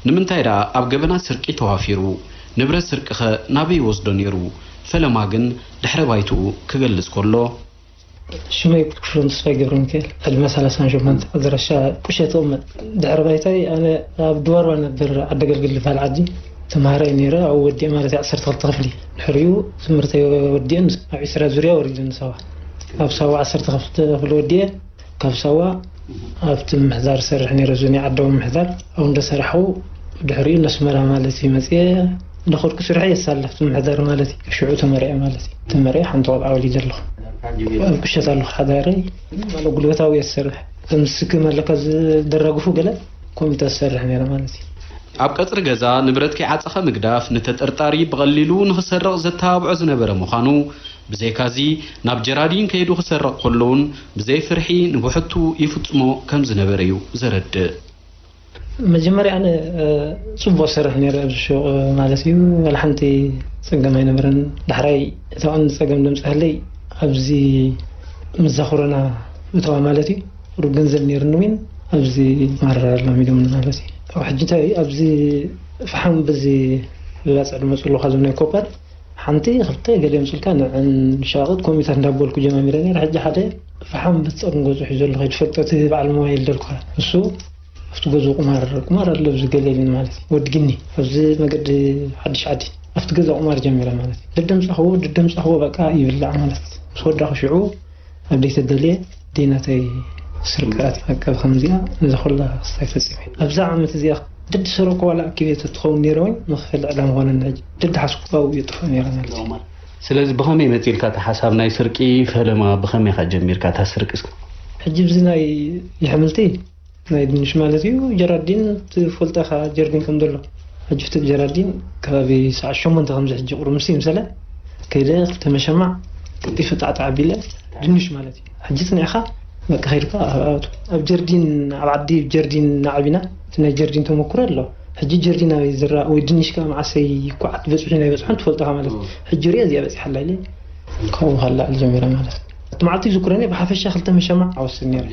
ንምንታይ ደኣ ኣብ ገበናት ስርቂ ተዋፊሩ? ንብረት ስርቂኸ ናበይ ይወስዶ ነይሩ? ፈለማ ግን ድሕረ ባይትኡ ክገልጽ ከሎ። ሽመይ ክፍሎም ተስፋይ ገብረሚካኤል፣ ዕድመ ሰላሳን ሸሞንተ፣ ኣድራሻ ቁሸ ትቕመጥ። ድሕረ ባይታይ ኣነ ኣብ ድባርባ ነበር ዓዲ ኣገልግል ዝበሃል ዓዲ ተምሃራይ ነይረ። ኣብኡ ወዲኤ ማለት እዩ ዓሰርተ ክልተ ክፍሊ። ድሕሪኡ ትምህርተይ ወዲኤ ምስ ኣብ ዒስራ ዙርያ ወሪደ ንሳዋ። ኣብ ሳዋ ዓሰርተ ክፍሊ ወዲኤ ካብ ሳዋ ኣብቲ ምምሕዳር ሰርሕ ነይረ፣ እዚ ናይ ዓዳዊ ምምሕዳር ኣብኡ እንዳሰራሕኹ፣ ድሕሪኡ ነስመራ ማለት እዩ መፅየ። እንዳኸድኩ ስርሐ የሳለ ኣብቲ ምምሕዳር ማለት እዩ። ሽዑ ተመሪዐ ማለት እዩ። ተመሪዐ ሓንቲ ቆልዓ ወሊደ ኣለኹ። ኣብ ቁሸት ኣለኹ ሓዳረይ። ማለት ጉልበታዊ እየ ዝሰርሕ። ከም ስክም ኣለካ ዝደራግፉ ገለ ኮሚታ ዝሰርሕ ነይረ ማለት እዩ። ኣብ ቀጽሪ ገዛ ንብረት ከይዓጸኸ ምግዳፍ ንተጠርጣሪ ብቐሊሉ ንኽሰርቕ ዘተባብዖ ዝነበረ ምዃኑ፣ ብዘይካዚ ናብ ጀራዲን ከይዱ ክሰርቕ ከሎ እውን ብዘይ ፍርሒ ንብሕቱ ይፍጽሞ ከም ዝነበረ እዩ ዘረድእ። መጀመርያ ኣነ እ፣ ጽቡቕ ሰርሕ ነይረ ኣብዚ ሹቕ ማለት እዩ። ዋላ ሓንቲ ጸገም ኣይነበረን። ዳሕራይ እቲ ቀንዲ ጸገም ደምጽሐለይ ኣብዚ ምዛ ኮሮና እተዋ ማለት እዩ። ቁሩብ ገንዘብ ነይሩኒ እውን ኣብዚ ማራ ኣላሚዶምኒ ማለት እዩ። ኣብ ሕጂ እንታይ ኣብዚ ፈሓም በዚ ልላጸ ዝመጹ ኣለኹ ካብዞም ናይ ኮፐር ሓንቲ ክልተ ገለ የምጽልካ ንዕን ሸቓቕጥ ኮሚታት እንዳበልኩ ጀማሚረ ነይረ። ሕጂ ሓደ ፈሓም ብትጸር ንገዝኡ ሒዘ ኣለኹ። ይትፈልጦ እቲ በዓል ሞባይል ደልኳ እሱ ኣብቲ ገዝኡ ቁማር ቁማር ኣሎ ኣብዚ ገለ ኢሉኒ ማለት እዩ። ወዲ ግኒ ኣብዚ መገዲ ሓድሽ ዓዲ ኣብቲ ገዛ ቁማር ጀሚረ ማለት እዩ። ደደምጻኽዎ ደደምጻኽዎ በቃ ይብላዕ ማለት እዩ። ምስ ወዳኹ ሽዑ ኣብ ደይ ተደልየ ደይ ናተይ ስርቂ ኣትዩ። በቃ ብኸምዚኣ ነዚ ኩላ ክስታይ ፈጺመ። ኣብዛ ዓመት እዚኣ ድድ ሰረቁ ዋላ ኣኪበ ተትኸውን ነይረ ወይ ንኽፈል ዕላማ ኾነኒ። ሕጂ ድድ ሓስኩ ኣብኡ እየ ጥፋእ ነይረ ማለት እዩ። ስለዚ ብኸመይ መጺልካ እቲ ሓሳብ ናይ ስርቂ ፈለማ ብኸመይ ኢኻ ጀሚርካ እታ ስርቂ እስከ? ሕጂ ብዚ ናይ የሕምልቲ ናይ ድንሽ ማለት እዩ። ጀራዲን ትፈልጦ ኢኻ ጀርዲን ከም ዘሎ። ሕጂ ፍትል ጀራዲን ከባቢ ሰዓት ሸሞንተ ከምዚ ሕጂ ቁሩብ ምስ ይምሰለ ከይደ ክልተ መሸማዕ ቀልጢፈ ጣዕጣዕ ኣቢለ ድንሽ ማለት እዩ። ሕጂ ጽኒዕኻ በቃ ከይድካ ኣብኣቱ ኣብ ጀርዲን ኣብ ዓዲ ጀርዲን ናዕቢና እቲ ናይ ጀርዲን ተመኩሮ ኣሎ። ሕጂ ጀርዲን ኣበይ ዝራእ ወይ ድንሽ ከኣ መዓሰይ ይኳዓት በጽሑ ናይ በጽሖን ትፈልጦኻ ማለት እዩ። ሕጂ ሪኦ እዚኣ በጺሓላ ኢለ ካብኡ ካብ ላዕሊ ጀሚረ ማለት እዩ። እቲ መዓልቲ ይዝክረኒ ብሓፈሻ ክልተ መሸማዕ ኣወስድ ነይረ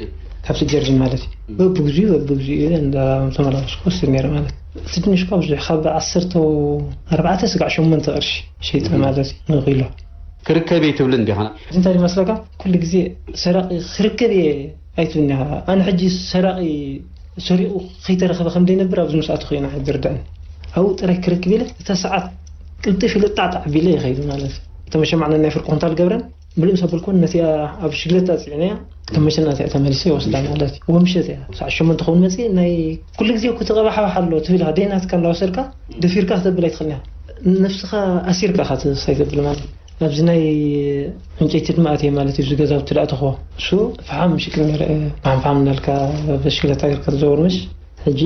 ካብቲ ጀርዲን ማለት እዩ። በብግዚኡ በብግዚኡ ኢለ እንዳተመላለስኩ ወስድ ነይረ ማለት እዩ። እቲ ድንሽ እኳ ብዙሕ ካብ ዓሰርተ ኣርባዕተ ስጋዕ ሸሞንተ ቅርሺ ሸይጠ ማለት እዩ ንኪሎ። ክርከብ እየ ትብል እንዲኻ። እዚ እንታይ ይመስለካ? ኩሉ ግዜ ሰራቂ ክርከብ እየ ኣይትብልኒ ኢኻ። ኣነ ሕጂ ሰራቂ ሰሪቑ ከይተረኸበ ከም ዘይነብር ኣብዚ ምስኣቱ ኮይና ዝርዳእኒ። ኣብኡ ጥራይ ክረክብ ኢለ እታ ሰዓት ቅልጥፍ ኢለ ጣዕጣዕ ኣቢለ ይኸይድ ማለት እዩ። እተመሸማዕና ናይ ፍርቂ ኩንታል ገብረን ምሉእ ምስ ኣበልኩን ነቲኣ ኣብ ሽግለታ ጽዒነያ እተመሸና እቲኣ ተመሊሰ ይወስዳ ማለት እዩ። ወምሸት እያ ሰዓት ሸሞንተ ኸውን መጽእ ናይ ኩሉ ግዜ እኮ ተቐባሓባሕ ኣሎ ትብል ኢኻ። ደይ ናትካ እንዳወሰድካ ደፊርካ ክተብል ኣይትኽእልን ኢኻ። ነፍስኻ ኣሲርካ ኢኻ ትሳይ ተብል ማለት እዩ። ኣብዚ ናይ ዕንጨይቲ ድማ ኣትየ ማለት እዩ። እዚ ገዛውቲ ደኣ ተኾ እሱ ፈሓም ሽቅል ነይረ። ፈሓም ፈሓም እናልካ ብሽክለታ ጌርካ ትዘውር ምሽ ሕጂ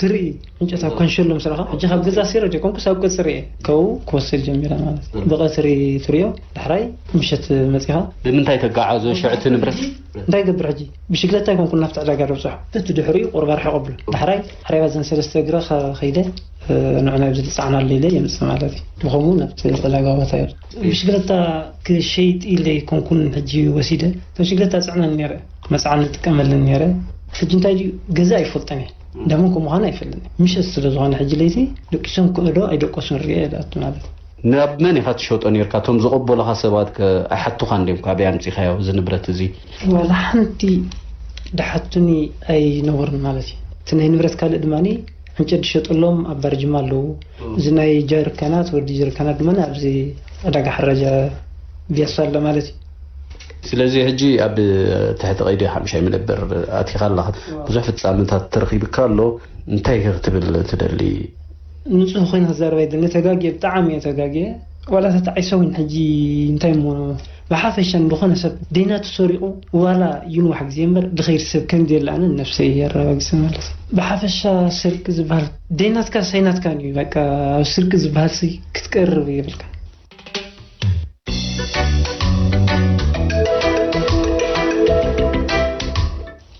ትርኢ ዕንጨት ኣብ ካንሸሎ ምስ ረኻ ሕጂ ካብ ገዛ ሲረ ዘይኮንኩስ ኣብ ቀጽሪ እየ ከው ክወስድ ጀሚረ ማለት እዩ። ብቐትሪ ትሪኦ ዳሕራይ ምሸት መጺኻ ብምንታይ ተጋዓዞ ሽዕቲ ንብረት? እንታይ ገብር ሕጂ ብሽግለታ ይኮንኩ ናብቲ ዕዳጋ ደብፅሖ በቲ ድሕሪኡ ቁርባ ርሕቆ ብሎ ዳሕራይ ሓሪባ ዘን ሰለስተ እግረ ከ- ከይደ ንዑ ናብዚ ዝፃዕናሉ ኢለ የምፅእ ማለት እዩ። ብኸምኡ ናብቲ ዕዳጋ ቦታ ይወርድ። ብሽግለታ ክሸይጥ ኢለ ኣይኮንኩን ሕጂ ወሲደ እታ ብሽግለታ ፅዕነን ነይረ መፅዓኒ ጥቀመለን ነይረ። ሕጂ እንታይ ድዩ ገዛ ኣይፈልጠን እየ ደመን ከምዃኑ ኣይፈልጥን እየ። ምሸት ስለ ዝኾነ ሕጂ ለይቲ ደቂሶም ክእዶ ኣይደቀሱን ርየ እየ ዝኣቱ ማለት እዩ። ናብ መን ኢኻ ትሸጦ ነርካ? እቶም ዝቐበሉኻ ሰባት ከ ኣይሓቱኻን ድዮም ካበይ ኣምጺኻዮ እዚ ንብረት እዚ? ዋላ ሓንቲ ድሓቱኒ ኣይነበሩን ማለት እዩ። እቲ ናይ ንብረት ካልእ ድማ ዕንጨት ዝሸጠሎም ኣብ ባርጅማ ኣለዉ። እዚ ናይ ጀርካናት ወዲ ጀርካናት ድማ ኣብዚ ዕዳጋ ሓራጃ ቢያሳ ኣሎ ማለት እዩ። ስለዚ ሕጂ ኣብ ትሕቲ ቀይዲ ሓምሻይ መደበር ኣቲኻ ኣለኻ። ብዙሕ ፍጻመታት ተረኺብካ ኣሎ። እንታይ ኢኻ ክትብል ትደሊ? ንጹህ ኮይነ ክዛረብ ኣይደልን። ተጋግየ፣ ብጣዕሚ እየ ተጋግየ። ዋላ ተተዓይሰ እውን ሕጂ እንታይ እሞ ብሓፈሻ ንዝኾነ ሰብ ደይናቱ ሰሪቑ ዋላ ይንዋሕ ግዜ እምበር ድኸይድ ሰብ ከም ዘየለ ኣነ ንነብሰይ የረጋግጽ ማለት እዩ። ብሓፈሻ ስርቂ ዝበሃል ደይናትካ ሳይናትካን እዩ። በቃ ኣብ ስርቂ ዝበሃል ሲ ክትቀርብ የብልካ።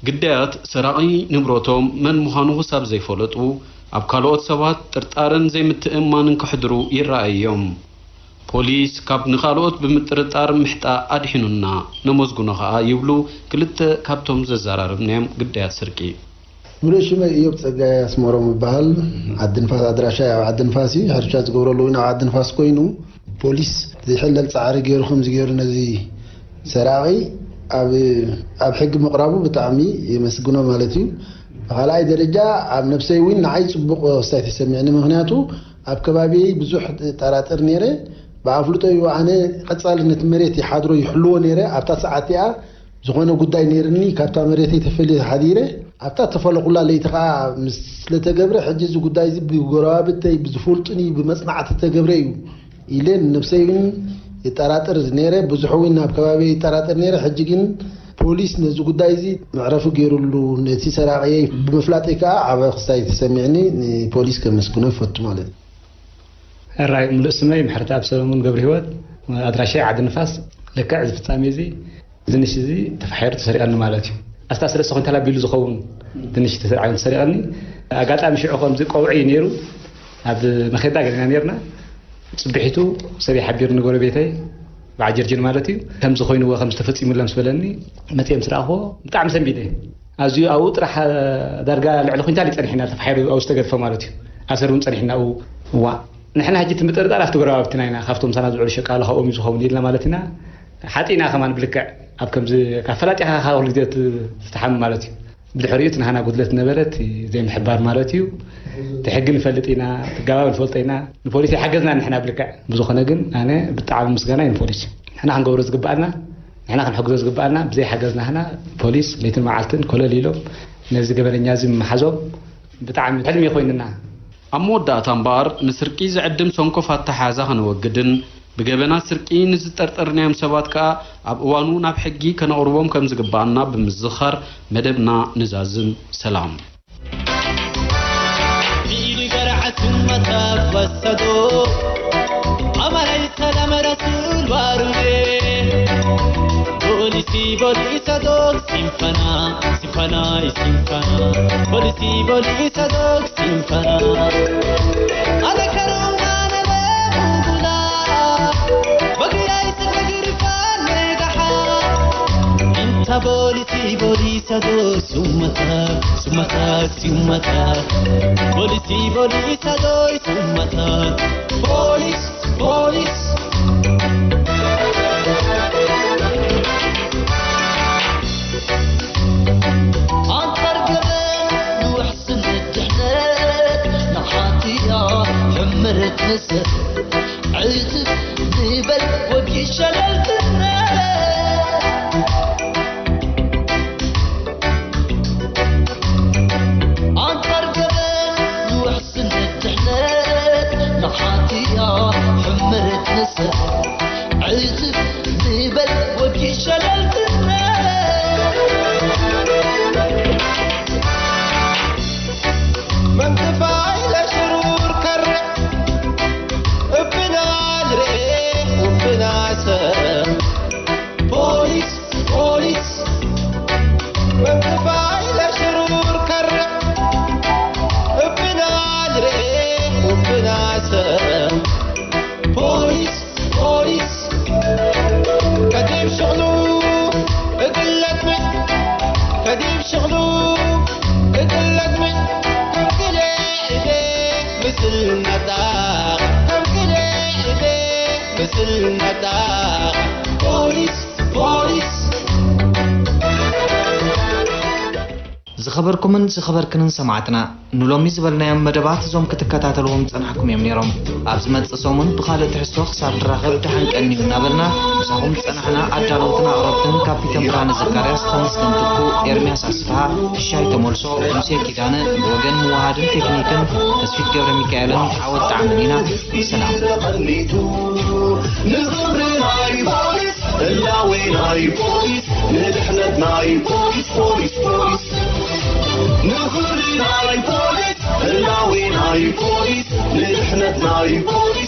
ግዳያት ሰራቒ ንብረቶም መን ምዃኑ ክሳብ ዘይፈለጡ፣ ኣብ ካልኦት ሰባት ጥርጣረን ዘይምትእምማንን ከሕድሩ ይረኣዩ እዮም። ፖሊስ ካብ ንኻልኦት ብምጥርጣር ምሕጣእ ኣድሒኑና፣ ነመስግኖ ኸኣ ይብሉ ክልተ ካብቶም ዘዘራረብናዮም ግዳያት ስርቂ። ምሉእ ሽመይ እዮብ ጸጋይ ኣስመሮም እበሃል። ዓዲ ንፋስ ኣድራሻይ ኣብ ዓዲ ንፋስ እዩ። ሕርሻ ዝገብረሉ እውን ኣብ ዓዲ ንፋስ ኮይኑ፣ ፖሊስ ዘይሕለል ጻዕሪ ገይሩ ከምዚ ገይሩ ነዚ ሰራቒ ኣብ ኣብ ሕጊ ምቕራቡ ብጣዕሚ የመስግኖ ማለት እዩ። ብኻልኣይ ደረጃ ኣብ ነብሰይ እውን ንዓይ ጽቡቕ ክስታይ ተሰሚዕኒ። ምኽንያቱ ኣብ ከባቢየይ ብዙሕ ጠራጥር ነይረ። ብኣፍልጦ እዩ ኣነ ቀጻሊ ነቲ መሬት ይሓድሮ ይሕልዎ ነይረ። ኣብታ ሰዓት እቲኣ ዝኾነ ጉዳይ ነይርኒ፣ ካብታ መሬተይ ተፈልየ ሓዲረ። ኣብታ ተፈለኹላ ለይቲ ኸዓ ምስ ስለተገብረ፣ ሕጂ እዚ ጉዳይ እዚ ብጎረባብተይ ብዝፈልጡኒ ብመጽናዕቲ ተገብረ እዩ ኢለ ንነብሰይ እውን ይጠራጠር ነይረ። ብዙሕ እውን ኣብ ከባቢ ይጠራጠር ነይረ። ሕጂ ግን ፖሊስ ነዚ ጉዳይ እዚ መዕረፊ ገይሩሉ፣ ነቲ ሰራቂየይ ብምፍላጠይ ከዓ ዓበ ክስታይ ተሰሚዕኒ፣ ንፖሊስ ከመስግኖ ይፈቱ ማለት እዩ። ሕራይ፣ ምሉእ ስመይ ምሕረተኣብ ሰለሙን ገብረሂወት፣ ኣድራሻይ ዓዲ ንፋስ። ልክዕ እዚ ፍጻሜ እዚ፣ ድንሽ እዚ ተፋሒሩ ተሰሪቐኒ ማለት እዩ። ኣስታ ሰለስተ ኩንታል ኣቢሉ ዝኸውን ድንሽ ተሰሪቐኒ፣ ተሰሪቐኒ። ኣጋጣሚ ሽዑ ከምዚ ቀውዒ እዩ ነይሩ፣ ኣብ መኼዳ ገሊና ነይርና። ጽብሒቱ ሰብ ይሓቢርኒ፣ ጎረቤተይ፣ በዓል ጀርጅን ማለት እዩ። ከምዚ ኮይንዎ፣ ከምዚ ተፈጺሙሎም ምስ በለኒ፣ መጺኦም ምስ ረኣኽዎ ብጣዕሚ ሰንቢደ። ኣዝዩ ኣብኡ ጥራሕ ዳርጋ ልዕሊ ኩንታል እዩ ጸኒሕና፣ ተፋሒሩ ኣብኡ ዝተገድፈ ማለት እዩ። ኣሰር እውን ጸኒሕና ኣብኡ። እዋ፣ ንሕና ሕጂ እቲ ምጥርጣር ኣብቲ ጎረባብትና ኢና፣ ካብቶም ምሳና ዝውዕሉ ሸቃሎ ካብኦም እዩ ዝኸውን ኢልና ማለት ኢና። ሓጢእና ከማን ብልክዕ ኣብ ከምዚ ካብ ፈላጢኻ ካብ ኩሉ ግዜ ት-፣ ትተሓም ማለት እዩ። ብድሕሪኡ እቲ ናህና ጉድለት ነበረ፣ እቲ ዘይምሕባር ማለት እዩ። እቲ ሕጊ ንፈልጥ ኢና፣ እቲ ኣገባብ ንፈልጦ ኢና። ንፖሊስ ኣይሓገዝናን ንሕና ብልክዕ። ብዝኾነ ግን ኣነ ብጣዕሚ ምስጋና እዩ ንፖሊስ። ንሕና ክንገብሮ ዝግብኣና፣ ንሕና ክንሕግዞ ዝግብኣና፣ ብዘይ ሓገዝ ናህና ፖሊስ ለይትን መዓልትን ኮለል ኢሎም ነዚ ገበነኛ እዚ ምሓዞም ብጣዕሚ ሕልሚ ኮይንና። ኣብ መወዳእታ እምበኣር፣ ንስርቂ ዝዕድም ሰንኮፍ ኣተሓሕዛ ከነወግድን ብገበናት ስርቂ ንዝጠርጠርናዮም ሰባት ከኣ ኣብ እዋኑ ናብ ሕጊ ከነቕርቦም ከም ዝግብኣና ብምዝኻር መደብና ንዛዝም። ሰላም። ዝኸበርኩምን ዝኸበርክንን ሰማዕትና፣ ንሎሚ ዝበልናዮም መደባት እዞም ክትከታተልዎም ዝጸናሕኩም እዮም ነይሮም። ኣብ ዝመጽእ ሰሙን ብኻልእ ትሕዝቶ ክሳብ ንራኸብ ደሓን ቀንዩ እናበልና፣ ምሳኹም ዝጸናሕና ኣዳለውትን ኣቕረብትን ካፒተን ብርሃነ ዘካርያስ፣ ተመስገን ትኩ፣ ኤርምያስ ኣስፍሃ፣ ሽሻይ ተመልሶ፣ ሙሴ ኪዳነ፣ ብወገን ምውሃድን ቴክኒክን ተስፊት ገብረ ሚካኤልን ዓወት ጣዕምን ኢና። ሰላም። ንኽብሪ ናይ ፖሊስ፣ ህላዌ ናይ ፖሊስ፣ ንድሕነት ናይ ፖሊስ፣ ፖሊስ፣ ፖሊስ። ንኽብሪ ናይ ፖሊስ፣ ህላዌ ናይ ፖሊስ፣ ንድሕነት ናይ ፖሊስ፣